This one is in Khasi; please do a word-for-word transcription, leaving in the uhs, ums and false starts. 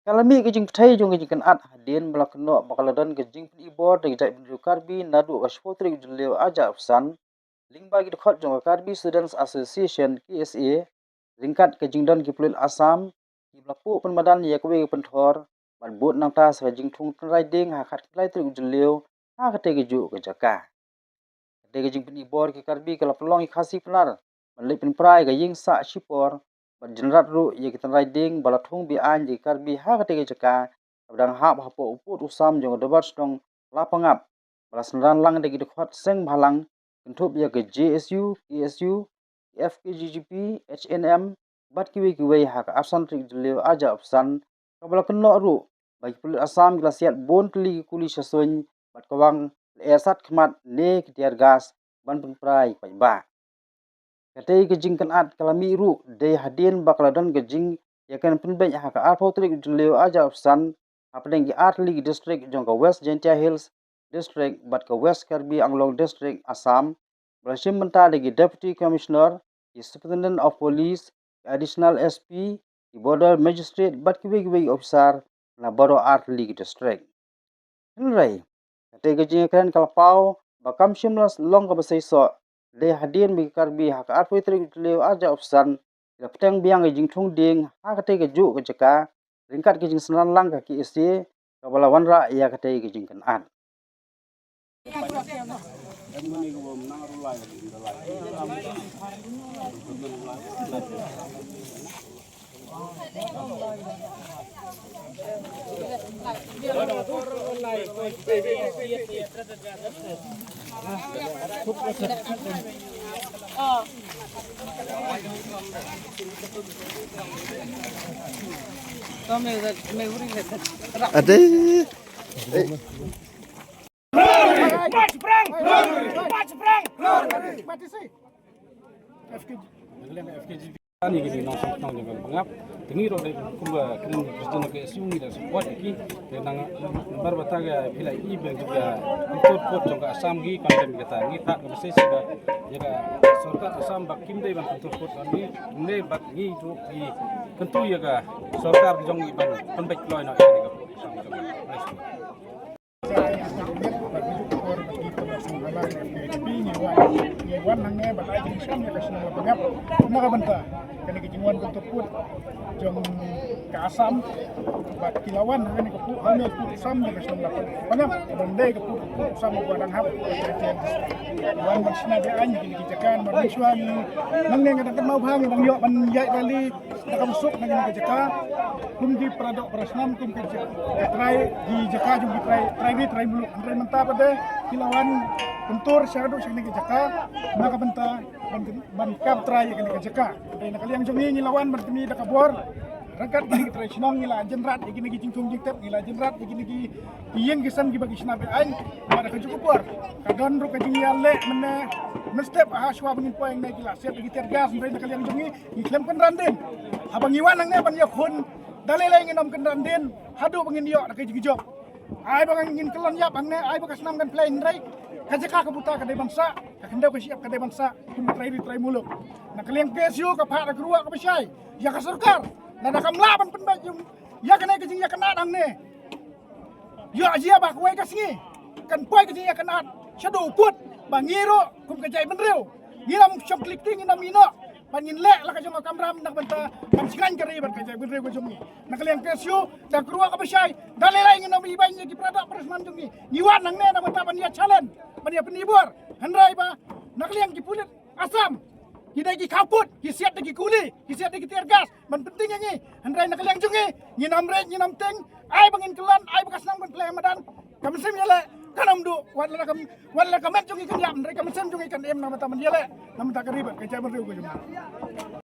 Ka la mih ka jingpyrthei jong ka jingkynad hadien ba la kynnoh ba ka la don ka jingpynibor da ki jaitbynriew Karbi naduh ka shiphew tarik u Jylliew arhajar arphew san lyngba ki dkhot jong ka Karbi Students Association, K S A, ryngkat ka jingdon ki pulit Assam kiba la puh pynmadan ïa kawei ka pynthor bad bud nangta sa ka jingthung tynrai dieng ha ka khatkhyndai tarik u Jylliew ha katei kajuh ka jaka. Katei ka jingpynibor ki Karbi ka la pynlong ïa ki Khasi Pnar ban leit pynpra ïa ka ïing sah shipor bad jynrat ruh ïa ki tynrai dieng ba la thung be-aiñ da ki Karbi ha katei ka jaka kaba dang hap hapoh u pud u sam jong ka Dorbar Shnong Lapangap, ba la synran lang da ki dkhot seng bhalang kynthup ïa ka J S U, K S U, F K J G P, H N M bad kiwei kiwei ha ka arphew san tarik Jylliew arhajar arphew san, kaba la kynnoh ruh ba ki pulit Assam ki la siat bun tylli ki kuli sha suiñ bad ka wang lyer sat khmat ne ki tear gas ban pynpra ïa ki paidbah. Katei ka jingkynad ka la mih ruh dei hadien ba ka la don ka jingïakren pynbeit ha ka arphew tarik Jylliew arhajar arphew san hapdeng ki artylli ki district jong ka West Jaintia Hills District bad ka West Karbi Anglong District, Assam, ba la shim bynta da ki Deputy Commissioner, ki Superintendent of Police, ki Additional S P, ki Border Magistrate bad kiwei kiwei ki ophisar na baroh artylli ki district. Hynrei katei ka jingïakren ka la paw ba kam shym la long kaba seisoh, dei hadien ba ki Karbi ha ka arphew tarik Jylliew arhajar arphew san ki la bteng biang ka jingthung dieng ha katei kajuh ka jaka ryngkat ka jingsynran lang ka K S A kaba la wanrah ïa katei ka jingkynad. Ade. Mati si. F K G. Ani kini nongshong nong jong ka Lapangap. Te ngi ruh dei kumba kren president ka S U ngi da support ki. Te nang nambar bata ka phi la i ba jong ka kyntur pud jong ka Assam ngi kyntu ïa kata, ngi thad ka message ba ïa ka sorkar Assam ba kim dei ban kyntur pud ngi, ngi ba ngi ruh ngi kyntu ïa ka sorkar jong ngi ban pynbeit kloi noh ïa ka pud Assam jong ngi. Ngi wan hangne ban ai jingkyrmen ïa ka shnong Lapangap na ka bynta kane ka jingwan kyntur pud jong ka Assam. Bad ki la wan hangne ka pud, hangne pud Assam ïa ka shnong Lapangap, ban dei ka pud, pud Assam ba dang hap. Wan ban shna be-aiñ ïa kine ki jaka, ban mynshuwa ngi nangne nga dang kynmaw bha ngi dang ïoh ban ïaid rally da kaba suk na kane ka jaka. Kum ki para doh para snam, kum ki ja-, ki trai, ki jaka jong ki trai, trai ri trai muluk. Hynrei mynta pat de ki la wan kyntur shaduh sha kane ka jaka na ka bynta ban, ban kap trai ïa kane ka jaka. Hynrei na ka liang jong ngi, ngi la wan ban pyni da ka bor. Ryngkat kine ki trai shnong ngi la jynrat ïa kine ki jingthung jingtep, ngi la jynrat ïa kine ki ïing ki sem kiba ki shna be-aiñ. Bad ha kajuh ka por ka don ruh ka jingïaleh mynne mynstep, ha shuwa ba ngin poi hangne ki la siat da ki tear gas. Hynrei na ka liang jong ngi, ngi khlem kynran dien. Haba ngi wan hangne ban ïakhun, da lei lei ngin ym kynran dien haduh ba ngin ïoh da ka jingjop. Ai ba ngin kyllon ïap hangne, ai ba ka snam kan pynleit, hynrei ka jaka ka buta ka dei ban sah, ka khyndew ka shyiap ka dei ban sah kum ka trai ri trai muluk. Na ka liang K S U ka phah da ka ruah kaba shai ïa ka sorkar, lada kam lah ban pynbeit ïa kane ka jingïakynad hangne. Ïoh jia ba kawei ka sngi kan poi ka jingïakynad shaduh u pud ba ngi ruh kum ka jaitbynriew ngin ym shong klik ti, ngin ym ïehnoh ban ngin leh la ka jong ka kamram na ka bynta ban shngaiñ ka ri bad ka jaitbynriew ka jong ngi. Na ka liang K S U da ka ruah kaba shai, da lei lei ngin ym ibeiñ ïa ki para doh para snam jong ngi. Ngi wan hangne na ka bynta ban ïa challenge, ban ïa pynibor. Hynrei ba na ka liang ki pulit Assam ki dei ki khaw pud, ki siat da ki kuli, ki siat da ki tear gas ban pynting ïa ngi. Hynrei na ka liang jong ngi, ngin ym rit, ngin ym ting. Ai ba ngin kyllon, ai ba ka snam kan pynleit ha madan, ka mynsiem ïaleh kan ym duh. Wat la ka, wat la ka met jong ngi kan ïap, hynrei ka mynsiem jong ngi kan im na ka bynta ban ïaleh na ka bynta ka ri bad ka jaitbynriew ka jong ngi.